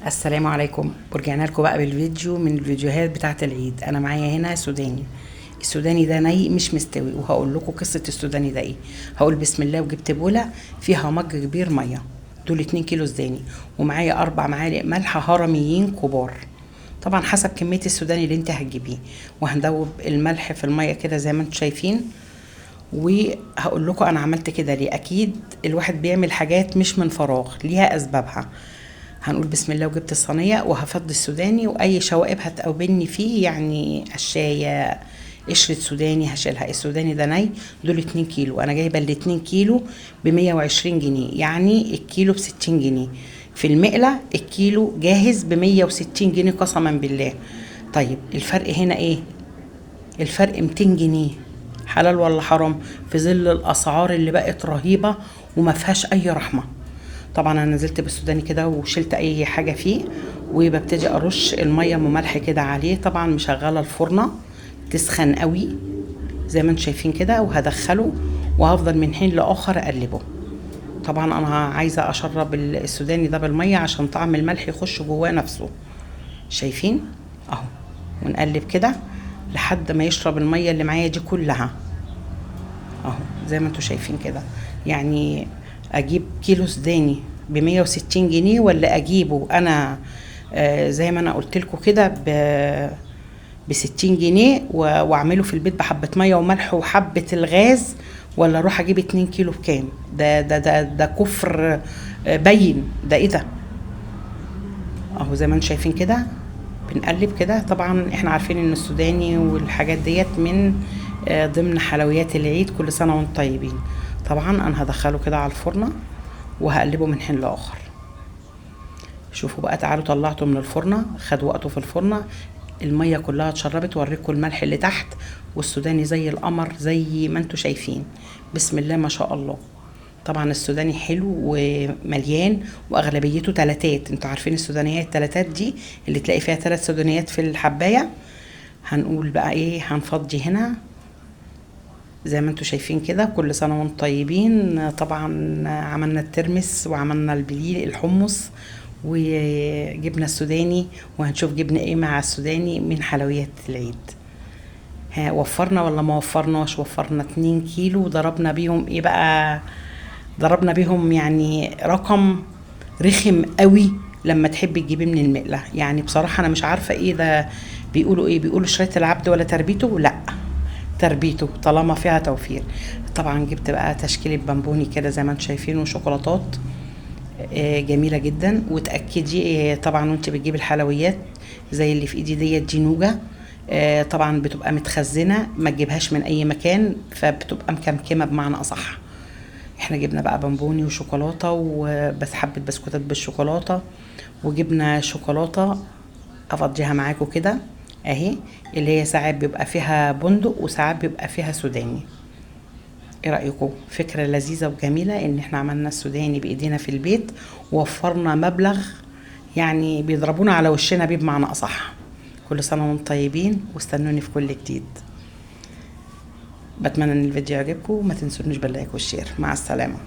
السلام عليكم. ورجعنا لكم بقى بالفيديو من الفيديوهات بتاعه العيد. انا معايا هنا سوداني، السوداني ده ني مش مستوي، وهقول لكم قصة السوداني ده ايه. هقول بسم الله. وجبت بوله فيها مج كبير مية، دول 2 كيلو سوداني، ومعايا 4 معالق ملح هرميين كبار، طبعا حسب كمية السوداني اللي انت هتجيبيه. وهندوب الملح في المية كده زي ما انتم شايفين. وهقول لكم انا عملت كده ليه. اكيد الواحد بيعمل حاجات مش من فراغ، ليها اسبابها. هنقول بسم الله. وجبت الصينية وهفضي السوداني، واي شوائب هتقابلني فيه، يعني قشايه، قشرة سوداني هشيلها. السوداني ده ني، دول 2 كيلو، انا جايبه ال 2 كيلو ب 120 جنيه، يعني الكيلو ب 60 جنيه. في المقله الكيلو جاهز ب 160 جنيه قسما بالله. طيب الفرق هنا ايه؟ الفرق 200 جنيه. حلال ولا حرام في ظل الاسعار اللي بقت رهيبة وما فيهاش اي رحمه؟ طبعا انا نزلت بالسوداني كده وشلت اي حاجة فيه، وببتدي ارش المية مملح كده عليه. طبعا مشغله الفرنه تسخن قوي زي ما انتم شايفين كده، وهدخله وهفضل من حين لاخر اقلبه. طبعا انا عايزه اشرب السوداني ده بالمية عشان طعم الملح يخش جواه نفسه. شايفين اهو، ونقلب كده لحد ما يشرب المية اللي معايا دي كلها اهو زي ما انتم شايفين كده. يعني اجيب كيلو سوداني ب 160 جنيه ولا اجيبه انا زي ما انا قلت لكم كده ب 60 جنيه واعمله في البيت بحبه مية وملح وحبه الغاز، ولا اروح اجيب 2 كيلو بكام؟ ده ده ده ده كفر بين. ده ايه ده؟ اهو زي ما انتم شايفين كده بنقلب كده. طبعا احنا عارفين ان السوداني والحاجات ديت من ضمن حلويات العيد، كل سنة وانتم طيبين. طبعا انا هدخله كده على الفرن وهقلبه من حين لاخر. شوفوا بقى، تعالوا طلعته من الفرن، خد وقته في الفرن، المية كلها اتشربت. ووريكم الملح اللي تحت، والسوداني زي القمر زي ما انتم شايفين، بسم الله ما شاء الله. طبعا السوداني حلو ومليان واغلبيته تلاتات، انتوا عارفين السودانيات التلاتات دي اللي تلاقي فيها 3 سودانيات في الحبايه. هنقول بقى ايه، هنفضي هنا زي ما انتوا شايفين كده. كل سنة وانتم طيبين. طبعا عملنا الترمس وعملنا البليل الحمص وجبنا السوداني، وهنشوف جبنا ايه مع السوداني من حلويات العيد. ها، وفرنا ولا ما وفرناش؟ وفرنا 2 كيلو وضربنا بيهم ايه بقى؟ ضربنا بيهم يعني رقم رخم قوي لما تحبي تجيبيه من المقله. يعني بصراحة انا مش عارفه ايه ده، بيقولوا ايه؟ بيقولوا شرايه العبد ولا تربيته؟ لا، تربيته طالما فيها توفير. طبعا جبت بقى تشكيله بامبوني كده زي ما انتم شايفين، وشوكولاتات جميلة جدا. وتاكدي طبعا وانت بتجيبي الحلويات زي اللي في ايدي ديت، دي نوجه، طبعا بتبقى متخزنه، ما تجيبهاش من اي مكان، فبتبقى مكمكمه بمعنى اصح. احنا جبنا بقى بامبوني وشوكولاته وبس، حبه بسكوتات بالشوكولاته، وجبنا شوكولاتة افضيها معاكم كده اهي، اللي هي ساعات بيبقى فيها بندق وساعات بيبقى فيها سوداني. ايه رايكم؟ فكرة لذيذة وجميلة ان احنا عملنا السوداني بايدينا في البيت، ووفرنا مبلغ يعني بيضربونا على وشنا بيه بمعنى اصح. كل سنة وانتم طيبين، واستنوني في كل جديد. بتمنى ان الفيديو يعجبكم، وما تنسونيش بال like وال share. مع السلامة.